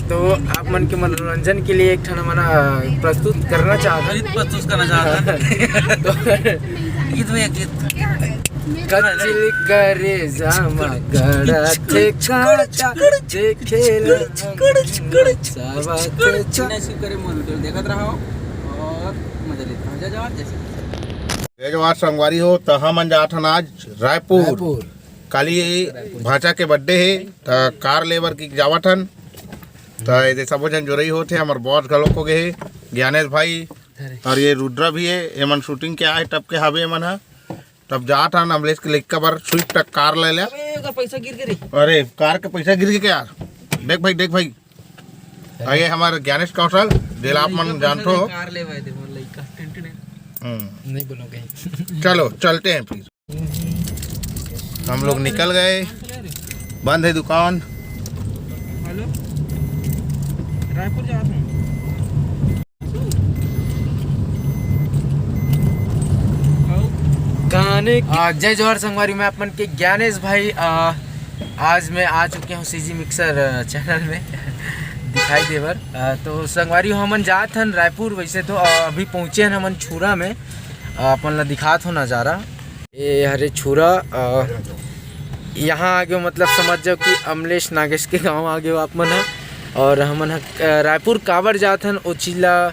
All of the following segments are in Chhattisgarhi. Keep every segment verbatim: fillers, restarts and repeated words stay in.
तो आप मन के मनोरंजन के लिए एक ठन हमन, अ, प्रस्तुत करना चाहत हन। गीत प्रस्तुत करना चाहत हन। तो गीत में एक गीत। कचिल करे जामा गड़ा थे काटा, देखे ला सावा थे चा- करे मोर video देखत रहो और मजा लेत रहो। जय जवान, जय श्री राम। जय जवान संगवारी हो, त हमन जात हन आज रायपुर। रायपुर। काली भांचा के birthday हे, त कार लेबर की जावत हन। त एदे सबो झन जुरई होत हे, हमर boss घलोक हो गए हे, ज्ञानेश भाई अउ ये रुद्रा भी हे। एमन shooting के आए, टप के हावे एमन ह। तब जात हन अमलेश के लइका बर Swift कार ले ले। अबे, ओकर पैसा गिर गे रे। अरे, कार के पैसा गिर गे क्या? देख भाई, देख भाई, आ ये हमर ज्ञानेश कौशल, जेला आप मन जानथो। कार ले भाई, दे मोर लइका, टेंट ने। हम्म। नहीं बोलो कहीं। चलो, चलते हैं फिर। हम लोग निकल गए, बंद है दुकान। हेलो, रायपुर जात हूँ। गाने की- आ, जय जोहार संगवारी, मैं अपन के ज्ञानेश भाई। आ, आज मैं आ चुके हूँ CG Mixer, आ, channel में दिखाई देवर। आ, तो संगवारी हो, हमन जात हन रायपुर। वैसे तो, आ, अभी पहुँचे हन हमन छुरा में। आ, अपन ला दिखात हो नज़ारा। ये हरे छुरा, आ, यहाँ आगे हो, मतलब समझ जाओ कि अमलेश नागेश के गांव आगे हो आप मन ह। और हमन ह, आ, रायपुर काबर जात हन, ओ चीज ला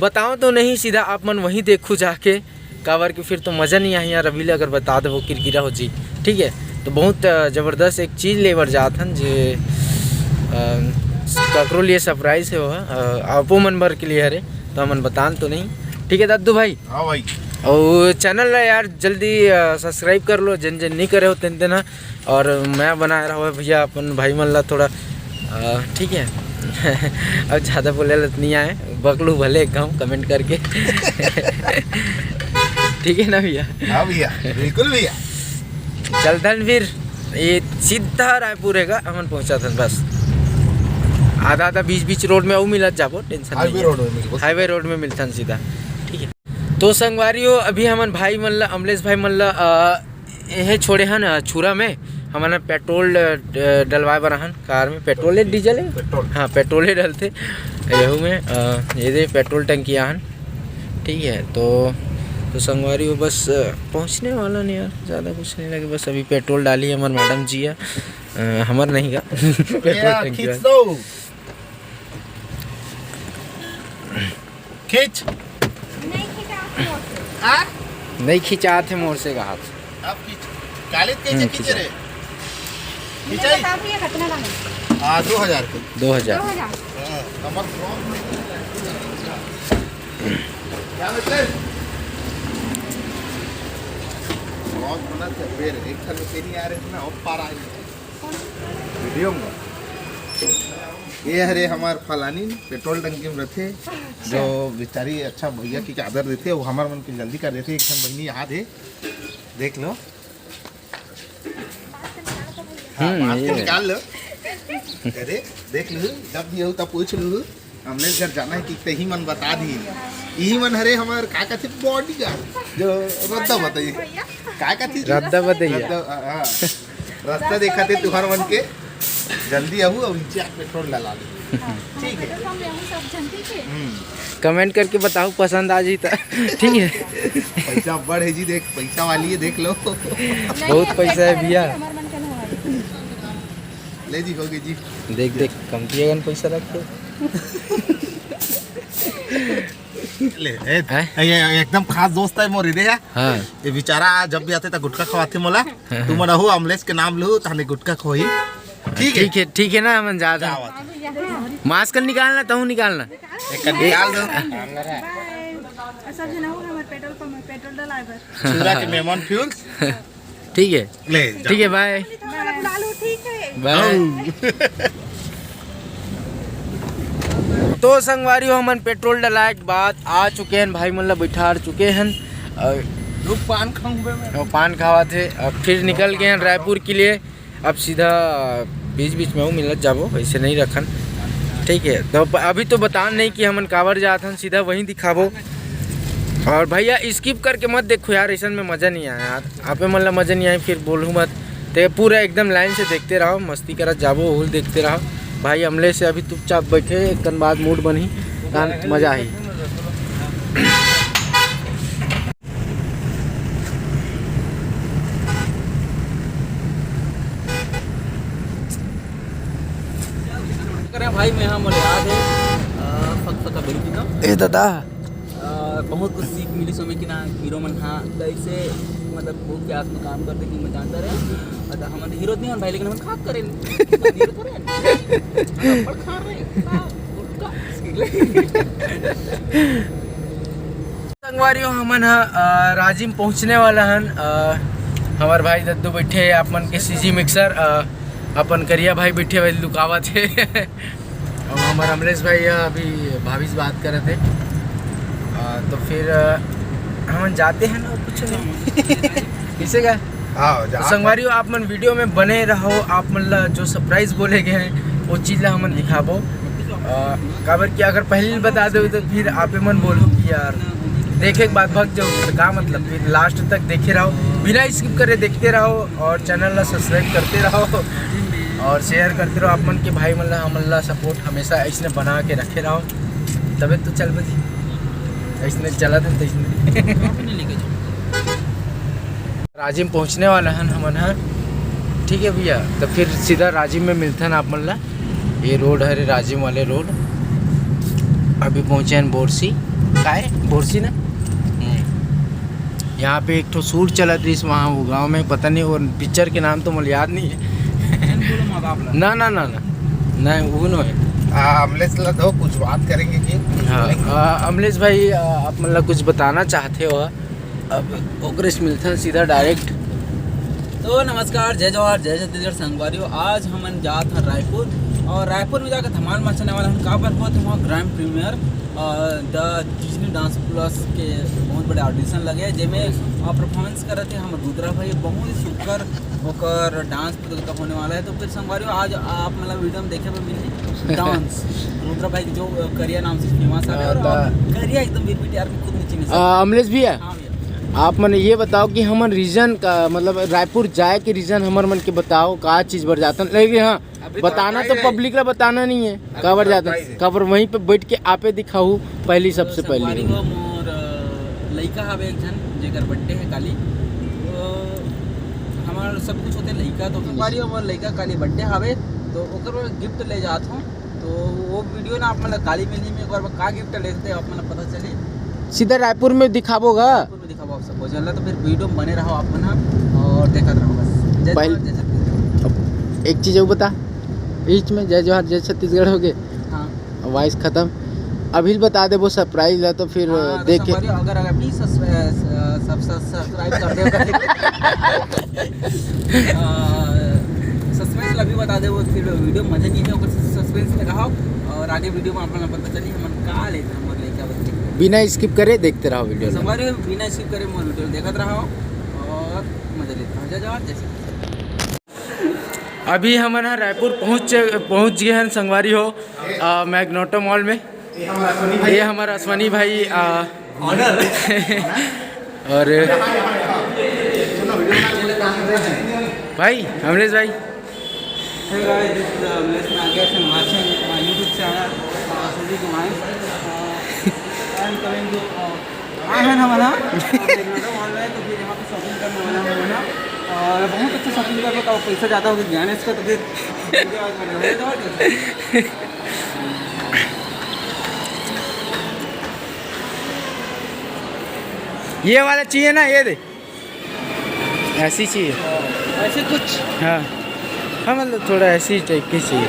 बताओ तो नहीं, सीधा आप मन वहीं देखू जाके, काबर कि फिर तो मजा नहीं आही यार। अभी ले अगर बता देबो, किरकिरा हो जी, ठीक है। तो बहुत, आ, जबरदस्त एक चीज लेबर जात हन, जे, आ, ककरो लिए surprise है वो, आ, आपो मन बर के लिए हरे, तो हमन बतान तो नहीं, ठीक है दद्दू भाई। हाँ भाई। अउ channel ला यार जल्दी, अ, subscribe कर लो, जेन जेन नहीं करे हो तेन तेन ह। और मैं बनाए रहो भैया अपन भाई मन ला थोड़ा, अ, ठीक है। अब ज़्यादा बोले ला तो नहीं आए, बकलू भले एक हम comment करके। ठीक है ना भैया? हाँ भैया, बिल्कुल भैया। चलथन फिर, ये सीधा रायपुर हेगा, हमन पहुँचथन बस। आधा आधा बीच बीच road में अउ मिलत जाबो, tension नहीं highway है। Road में मिलबो। Highway road में मिलथन सीधा, ठीक है। तो संगवारी हो, अभी हमन भाई मन ला, अमलेश भाई मन ला, अ, एहे छोड़े हन, अ, छुरा में। हमन ह petrol, अ, ड-, डलवाए बर आहन कार में। Petrol है, diesel है? Petrol। हाँ, petrol ही डलथे। यहू में, अ, ये दे petrol टंकी आहन। ठीक है, तो, तो संगवारी हो, बस, अ, पहुँचने वाला नहीं यार, ज़्यादा कुछ नहीं लगे, बस अभी petrol डाली हमर madam जी है, अ, हमर नहीं का। Petrol टंकी खींच वाला। दो। खींच। नहीं खिंचात है मोर से। आ? नहीं खिंचात है मोर से कहा। अब खींच। कालित कैसे हम्म, खींचे खींचा। रे? नहीं, खिंचाई? बता भैया, कितना दाम है? हाँ, दो हजार के। दो हजार। दो हजार। हाँ, कमर strong। क्या बेटे? बहुत मेहनत है, फिर एक ठन में नहीं आ रहे थे ना, अब पार आ गए। Video में। ये हरे हमार फलानी petrol टंकी में रहथे, जो बेचारी अच्छा भैया की आदर देथे, वो हमार मन के जल्दी कर देथे। एक ठन बहिनी याद है, देख लो। हाँ, हम्म, mask ये निकाल लो। अरे, देख लो, जब भी हो तब पूछ लो। अमलेश घर जाना है कि तही मन बता दी। इही मन हरे हमार का कथे bodyguard, जो रद्दा बताइए। का कथे? रद्दा बताइए। रद्दा, हाँ, हाँ। रास्ता देखा थे तुहर मन के, जल्दी आहू और नीचे आके petrol डला दे। हाँ, ठीक है। Petrol pump में आहू सब झन, ठीक है? हम्म। Comment करके बताओ, पसंद आ जाई त, ठीक है? पैसा बढ़ है जी, देख, पैसा वाली है, देख लो। नहीं, बहुत पैसा है भैया। हमार मन का नहीं है। ले जी, हो गई जी। देख, देख, कमती अगन पैसा रख के। ले, ए, हैं? ये एकदम खास दोस्त है मोर, दे यार। हाँ। ये बेचारा जब भी आथे त गुटखा खवाथे मोला। हाँ। तुमन आहू अमलेश के नाम लू, तहने गुटखा खोही। ठीक है? ठीक है, ठीक है ना, हमन जात हन। जावत। Mask निकालना, तहू निकालना। एक निकाल दो। Bye। सब जना हो, हमर petrol pump में petrol डलाए बर। छुरा के मेमन fuels। ठीक है। ले, ठीक है, bye। बुला लो, ठीक है। Bye। हाँ। तो संगवारी हो, हमन petrol डलाए के बाद आ चुके हैं, भाई मन ला बैठार चुके हैं। और लोग पान खाऊंगे मैं। और पान खावा थे, अब फिर निकल गए हैं रायपुर के लिए। अब सीधा बीच बीच में वो मिलत जाबो, ऐसे नहीं रखन, ठीक है। तो ब-, अभी तो बतान नहीं कि हमन काबर जात हन, सीधा वहीं दिखाबो। और भैया, skip करके मत देखो यार, ऐसन में मजा नहीं आया यार। आपे मन ला मजा नहीं आए, फिर बोलू मत। ते पूरा एकदम line से देखते रहो, मस्ती करत जाबो, ओहू ल देखते रहो। भाई अमलेश अभी चुपचाप बैठे, एक कन बाद मूड बनही, तहन मजा आही। करे भाई, मैं हाँ मोले याद है, अ, फक फका बिल्कुल ना। ए दादा। अ, बहुत कुछ सीख मिली सो में कि ना हीरो मन हाँ कैसे मतलब भूख प्यास में काम करते कि मैं जानता रहे। मतलब हम हीरो नहीं हन भाई, लेकिन हम खाक करें, हीरो थोड़े हन। हम अब्बड़ खा रहे हैं। हाँ, गुटखा। संगवारी हो, हमन ह, अ, राजिम पहुँचने वाला हन। अ, हमार भाई दद्दू बैठे हे, आप मन के सीजी मिक्सर, अ, अपन करिया भाई बैठे हुए लुकावत हे। और हमार अमलेश भाई ह अभी भाभी से बात करत हे। अ, तो फिर, अ, हमन जाते हैं ना, कुछ नहीं। किसे का? हाँ, तो जा। संगवारी हो, आप मन वीडियो में बने रहो, आप मन ला जो सरप्राइज बोले गए हैं, वो चीज ला हमन दिखाबो। अ, काबर कि अगर पहले ही बता दो तो फिर आपे मन बोलो कि यार देखे के बाद भाग जाओ, तो का मतलब? फिर लास्ट तक देखे रहो, बिना स्किप करे देखते रहो और चैनल ला सब्सक्राइब करते रहो और शेयर करते रहो। आप मन के भाई मन ला, हमन ला सपोर्ट हमेशा ऐसने बना के रखे रहो, तबे तो चल बजी, ऐसने चला दे तैसने। राजिम पहुँचने वाला हन हमन ह। ठीक है भैया, तो फिर सीधा राजिम में मिलथन आप मन ला। ये रोड हरे राजिम वाले रोड। अभी पहुँचे हन बोरसी, काय बोरसी ना। हम्म। यहाँ पे एक ठो शूट चलत रहिस वहाँ वो गाँव में, पता नहीं वो पिक्चर के नाम तो मोला याद नहीं है। ना ना ना ना, नहीं वो नो है। आ, अमलेश ला दो, कुछ बात करेंगे कि हाँ, आ, अमलेश भाई, आ, आप मतलब कुछ बताना चाहते हो? अब ओकरे से मिलथन सीधा डायरेक्ट। तो नमस्कार, जय जोहार, जय छत्तीसगढ़ संगवारी हो। आज हमन जात हन रायपुर, और रायपुर में जाकर धमाल मचाने वाला हन। काबर होत हे वहाँ grand premiere, uh, the Disney dance plus के बहुत बड़े ऑडिशन लगे, जेमे, अ, परफॉर्मेंस करत हे हमर रुद्रा भाई। बहुत ही सुघर ओकर डांस प्रतियोगिता होने वाला है। तो फिर संगवारी हो, आज आप मतलब वीडियो में देखे बर मिलही डांस, रुद्रा भाई के जो, अ, करिया नाम से फेमस है, हाँ, और द- करिया एकदम बिरबिट यार, खुद नहीं चिन्हे। अ, अमलेश भैया, हाँ भैया। आप मन ये बताओ कि हमन रीजन का, मतलब रायपुर जाए के रीजन हमर मन के बताओ, का चीज बर जातन? लेकिन हाँ, अभी तो बताना तो पता ही पब्लिक ला बताना नहीं है, अभी काबर जातन, surprise है। काबर वहीं पे बैठ के आपे दिखाहू पहली, तो सबसे पहली। संगवारी हो, मोर, अ, लइका हवे एक झन, जेकर बर्थडे है काली। तो हमार सब कुछ होते लइका, तो संगवारी हो, मोर लइका काली बर्थडे हवे, तो ओकर बर गिफ्ट ले जात हूँ। तो वो वीडियो ना आप मन ला काली मिलही में, एक बार का गिफ्ट लेते आप मन ला पता चली। सीधा रायपुर में दिखाबो गा? रायपुर में दिखाबो आप सबको। चल, तो फिर वीडियो में बने रहो आप मन ह, और देखत रहो बस। जय पहल-, जोहार, जय छत्तीसगढ़। एक चीज और बता, बीच में जय जोहार, जय छत्तीसगढ़ हो गए। हाँ। वॉइस खत्म। अभी बता देबो सरप्राइज ला, तो फिर हाँ, तो देख के संगवारी, अगर, अगर अभी सब्स-, अ, सब, सब सब्सक्राइब कर दे, अ, सस्पेंस ला भी बता देबो, फिर वीडियो मजा नहीं है, ओकर सस्पेंस में रहो, और आगे वीडियो में आप मन ला पता चली हमन का लेते हैं, हमर लइका बच्चे। बिना स्किप करे देखते रहो वीडियो ला। संगवारी, बिना स्किप करे मोर वीडियो देखत रहो और मजा लेते रहो। जय जोहार, जय श्री कृष्ण। अभी हमन ह रायपुर पहुँच, पहुँच गए हन संगवारी हो, अ, मैग्नेटो मॉल में। ये हमारा अश्वनी भाई, अ, और भाई अमलेश भाई। Hey guys, this is, uh, Amlesh Nagia from watching my YouTube channel, uh, Suzy Kumar. Uh, I am coming to, uh, आए हैं ना, मना? मैग्नेटो मॉल में, तो फिर यहाँ पे शॉपिंग करने वाला हूँ, है ना? और बहुत अच्छा शॉपिंग कर लेता हूँ, पैसा ज़्यादा हो गया, ज्ञानेश का तो फिर ये वाला चाहिए ना, ये दे। ऐसी चाहिए। ऐसे कुछ? हाँ, हाँ, मतलब थोड़ा ऐसी टाइप की चाहिए।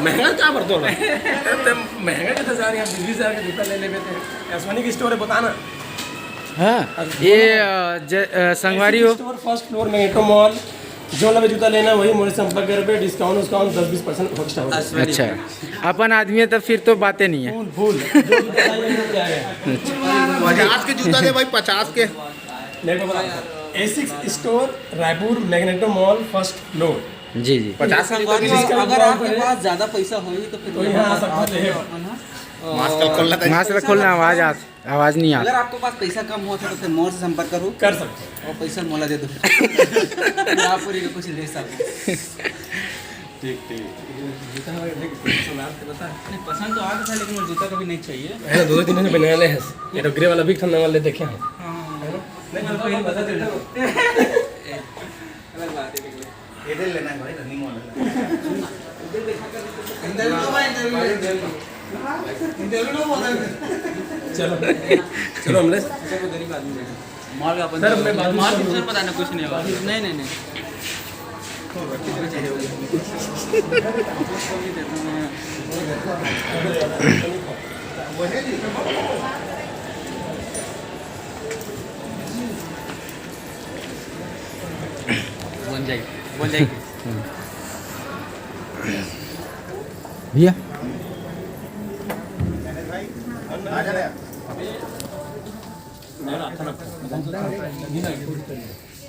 महंगा क्या बरतो ना? अरे, ते महंगा कितना जा रहे हैं? बीस हजार का जूता ले लेबे ते। अश्वनी की स्टोर है, बताना। हाँ, अब ये, अ, ज-, अ, संगवारी हो। स्टोर फर्स्ट फ्लोर में एटो मॉल, जो लगे जूता लेना वही मोरे संपर्क करबे, डिस्काउंट उस्काउंट दस बीस परसेंट एक्स्ट्रा होगा। अश्वनी। अच्छा, अपन आदमी है तो फिर तो बातें नहीं है। फुल, फुल। जो जूता चाहिए, मिल जाएगा। अच्छा। पचास के जूता दे भाई, पचास के। A six store, Raipur, Magneto mall, first floor. जी, जी। पचास लीटर की अगर आपके पास ज्यादा पैसा होई तो फिर तो यहाँ आ सकते हैं। मास्क खोलना था। मास्क खोलना, आवाज आ, आवाज नहीं आ। अगर आपके पास पैसा कम हो तो फिर मोर से संपर्क करो। कर सकते हैं। और पैसा मोला दे दो। मैं आपको कुछ ले सकूँ। ठीक, ठीक। जूता हमारे देख, पसंद आ रहा था, लेकिन वो जूता कभी नहीं चाहिए। है ना, दो तीन दिन पहले हैं। ये तो ग्रे वाला भी ठंडा वाले देखे हैं। हाँ। है ना? नहीं, मैं पहले बता देता हूँ। अलग बात है, देख ले। इधर लेना है भाई, रनिंग वाला। इंटरव्यू लो भाई, इंटरव्यू। इंटरव्यू लो, बोला। चलो, चलो, अमलेश। गरीब आदमी है। माल का अपन सर, मैं बात माल कर कुछ बताना, कुछ नहीं होगा। नहीं, नहीं, नहीं। बन जाएगी, बन जाएगी। भैया।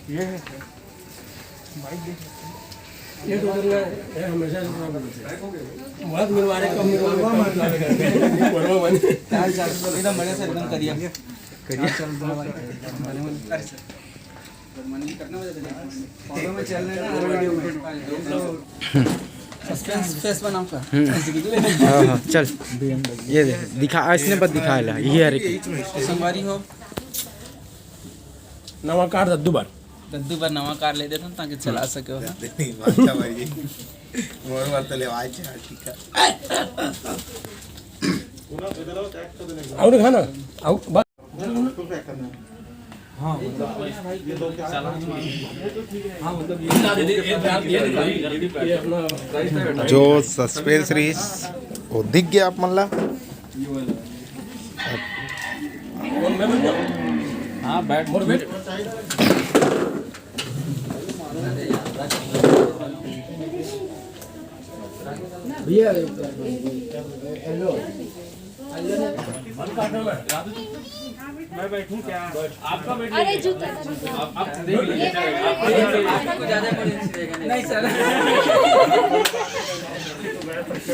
ये है। ये तो करना है, हमेशा से काम करते हैं। बहुत मिलवा रहे, कम मिलवा रहे, कम मिलवा रहे। चाल, चाल, एकदम बढ़िया से एकदम करिए। करिए। चाल, चाल, दोनों भाई। अरे सर। फॉलो में चल रहे हैं ना, सस्पेंस फेस बनाऊंगा। हाँ, हाँ, चल। ये दे, दिखा, इसने बस दिखाया ला, ये हर एक। संगवारी हो। नवा कार दद्दू बर। दद्दू बर नवा कार ले देथन ताकि चला सके हो। नहीं, बादशाह भाई। मोर बर तो लेवाए छे, ठीक है। और खाना, आओ, बस। हाँ, मतलब, हाँ, मतलब, ये, ये, ये, ये, ये अपना जो सस्पेंस रहिस, वो दिख गया आप मन ला। हाँ, बैठ। भैया, हेलो। मैं बैठूं क्या? आपका बैठ अरे, जूता। आप, आप देख लीजिए, आप देख लीजिए। आपको ज्यादा इमरजेंसी रहेगा, नहीं। नहीं सर।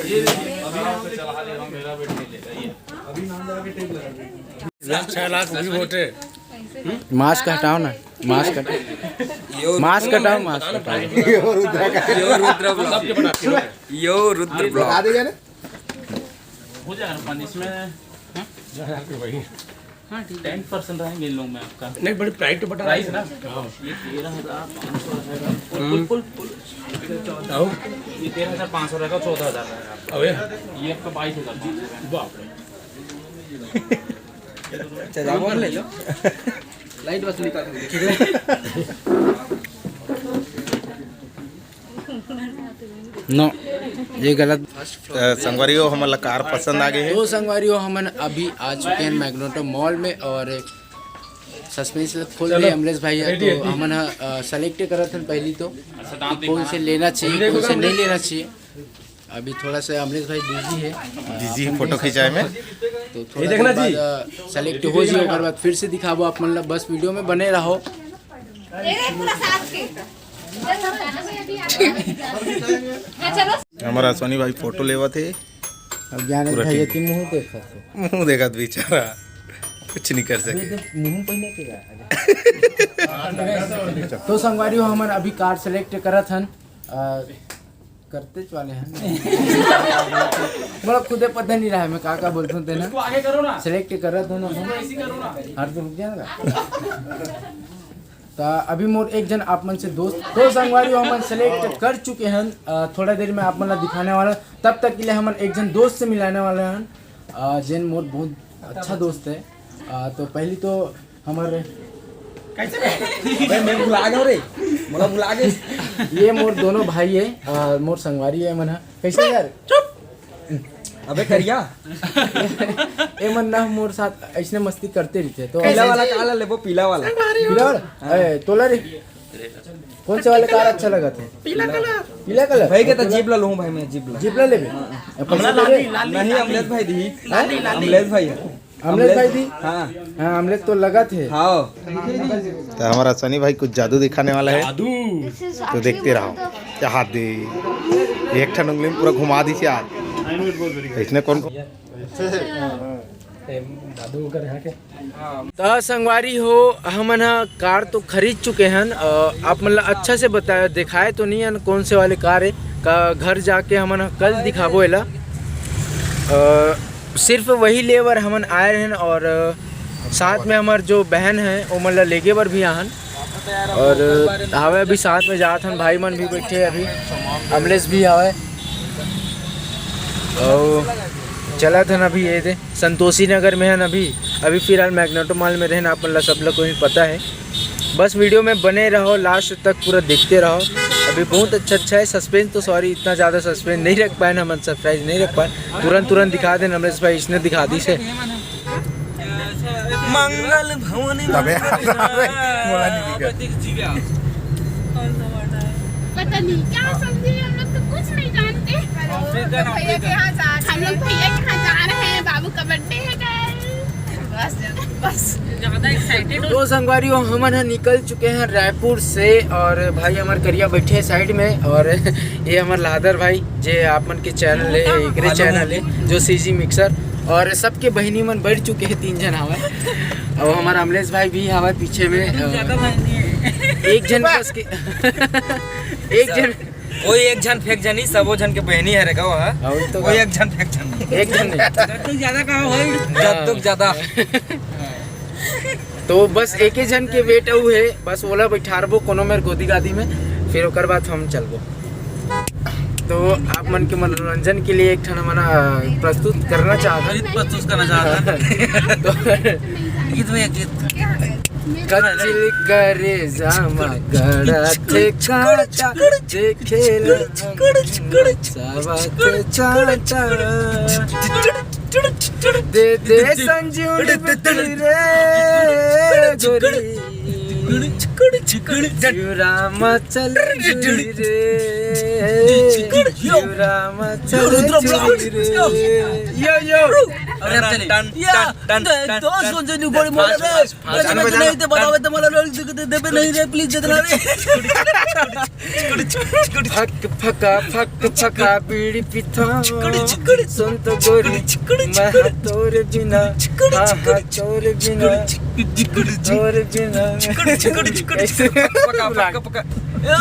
ये अभी यहाँ पे चला ले रहा हूँ, मेरा बैठ नहीं लेगा ये। अभी नाम लगा के टेप लगा दे। लाख, छह लाख भी वोट है। मास्क हटाओ ना, मास्क हटाओ। मास्क हटाओ, मास्क हटाओ। यो रुद्र का। यो रुद्र ब्लॉग। यो रुद्र ब्लॉग। बता देगा ना? हो जाएगा ना पाँच, इसमें, हाँ? हाँ, ठीक है। टेन परसेंट रहेंगे इन लोग में आपका। नहीं, बड़ी प्राइस तो बता प्राइस रहे ना? हैं। हाँ। ये तेरह हज़ार पाँच सौ रहेगा। फुल, फुल, फुल, फुल। आओ। ये तेरह हज़ार पाँच सौ रहेगा, चौदह हज़ार रहेगा आपका। अबे। ये आपका बाईस हज़ार पाँच सौ रहेगा। बाप रे। अच्छा, जाओ, ले लो। लाइट बस निकाल दो। नो, ये गलत। अ, संगवारी हो, हमन ला कार पसंद आ गे हे। तो संगवारी हो, हमन अभी आ चुके हैं मैग्नेटो मॉल में और सस्पेंस ला खोल चलो, दे अमलेश भाई। तो हमन ह, अ, सेलेक्ट करत हन पहली तो कि कौन से लेना चाहिए, कौन से नहीं लेना चाहिए। अभी थोड़ा सा अमलेश भाई बिजी है, बिजी है फोटो खिंचाए में। तो थोड़ा ये देखना देर बाद, जी। अ, सेलेक्ट हो जी, ओकर बाद फिर से दिखाबो आप मन ला। बस वीडियो में बने रहो। तेरे पूरा साथ के। हाँ, चलो। हमारा सोनी भाई फोटो लेवत हे। अब ज्ञानेश पूरा भाई team। ये मुंह देखत हे। मुंह देखत बेचारा कुछ नहीं कर सके। मुंह पहले के। तो संगवारी हो, हमन अभी कार सेलेक्ट करत हन। अ, करतेच वाले हैं। मोला खुदे पता नहीं रहा मैं का का बोलथों तेना। इसको आगे करो ना। सेलेक्ट करत हन ना। इसको ऐसी करो ना। हर तो रुक जाएगा। तो अभी मोर एक जन आप मन से दोस्त, तो संगवारी हो, हमन सेलेक्ट कर चुके हैं। अ, थोड़ा देर में आप मन ला दिखाने वाला, तब तक के लिए हमन एक जन दोस्त से मिलाने वाले हैं, अ, जेन मोर बहुत अच्छा दोस्त है। अ, तो पहली तो हमर कैसे बे? अबे, मैं भुला गया रे, मोला भुला गया। ये मोर दोनों भाई है, अ, मोर संगवारी है मन ह। कैसे यार? चुप। अबे करिया। ए मन ना मोर साथ ऐसने मस्ती करते रहिथे। तो पीला वाला काला लेबो, पीला वाला। पीला वाला? हाँ। ए, तोला रे। कौन से वाले कार अच्छा लगा था? पीला कलर। पीला कलर? भाई के तो जीप ला लूं भाई, मैं जीप ला। जीप ला लेबे? हाँ। ए, पैसा दे रे। लाली, लाली, नहीं, लाली। अमलेश भाई दी। लाली, लाली। अमलेश भाई है। अमलेश भाई भी? हाँ। हाँ, अमलेश तो लगत हे। हाँ। तो हमारा सनी भाई कुछ जादू दिखाने वाला है। जादू। तो देखते रहो। क्या हाथ दे। एक ठन उंगली में पूरा घुमा दी आज। इसने कौन कौन? जादू कर यहाँ के। त संगवारी हो, हमन ह कार तो खरीद चुके हन। अ, आप मन ला अच्छा से बताया, दिखाए तो नहीं हन कौन से वाले कार है। का घर जाके हमन ह कल दिखाबो एला। अ, सिर्फ वही लेबर हमन आए रहन और, अ, साथ में हमर जो बहन है, ओमन ला लेगे बर भी आहन। और हवे अभी साथ में जात हन, भाई मन भी बैठे अभी, अमलेश भी हवे। और चलत हन अभी ये दे, संतोषी नगर में हन अभी। अभी फिलहाल मैग्नेटो मॉल में रहन, आप मन ला सब लोग को भी पता है। बस वीडियो में बने रहो, लास्ट तक पूरा देखते रहो। अभी बहुत अच्छा अच्छा है सस्पेंस, तो सॉरी इतना ज़्यादा सस्पेंस नहीं रख पाए ना, मन सरप्राइज नहीं रख पाए। तुरंत तुरंत दिखा देन अमलेश भाई, इसने दिखा दी से। मंगल भवन तबे मंगल मोला नहीं दिखा। कौन सा word है? पता नहीं क्या समझे, हम लोग तो कुछ नहीं जानते। अफ्रीकन, भैया के यहाँ जा रहे हैं। हम लोग भैया के यहाँ जा रहे हैं, बाबू का बर्थडे है कल। बस, बस। ज्यादा एक्साइटेड हो। तो संगवारी हो, हमन ह निकल चुके हैं रायपुर से और भाई हमार करिया बैठे हैं साइड में और ये हमार लादर भाई, जे आप मन के चैनल है, एकरे चैनल है जो सीजी मिक्सर, और सबके बहिनी मन बैठ चुके हैं, तीन झन हवय। और हमार अमलेश भाई भी हवय पीछे में। ज्यादा बहिनी है। एक झन बस के एक झन कोई एक झन फेंक झनी, सबो झन के बहिनी हरे गवा। हाँ, वही तो कोई बात। एक झन फेंक झनी। एक झन नहीं। जब तक ज्यादा कहा भाई। जब तक ज्यादा। तो बस एक ही झन के वेट अउ है, बस ओला बैठारबो कोनो मेर गोदी गादी में, फिर ओकर बाद हम चलबो। तो आप मन के मनोरंजन के लिए एक ठन हमन प्रस्तुत करना चाहत हन। प्रस्तुत करना चाहत हन। तो गीत में एक गीत। कच्चिल करेजा म गड़ा थे कांटा, देखे ला सावा के चांटा। दे दे संजीवनी बूटी रे गोरी, शिव राम चल जुड़ी रे, शिव राम चल जुड़ी रे। यो, यो। अरे, चले। टन, टन, या, टन, टन, दे, टन, दो टन। सौ से नहीं गोली मार रहा है। फास्ट, फास्ट, अरे, मैं फास्ट। नहीं तो बतावे तो मला लोग दे, दे, दे, नहीं रे, प्लीज, दे देना रे। फक फका, फक फका, बीड़ी पीता। सुन तो गोरी, मैं तोरे बिना, हाँ, हाँ, तोरे बिना, तोरे बिना। फका, फका, फका। ए,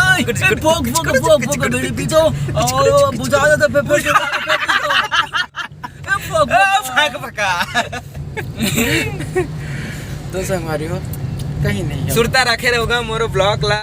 पोक, पोक, पोक, पोक, बीड़ी पीता। और बुझा जाता पेपर। ए, पोक, पोक। फक फका। तो संगवारी हो, कहीं नहीं है। सुरता रखे रहोगा मोरो ब्लॉग ला।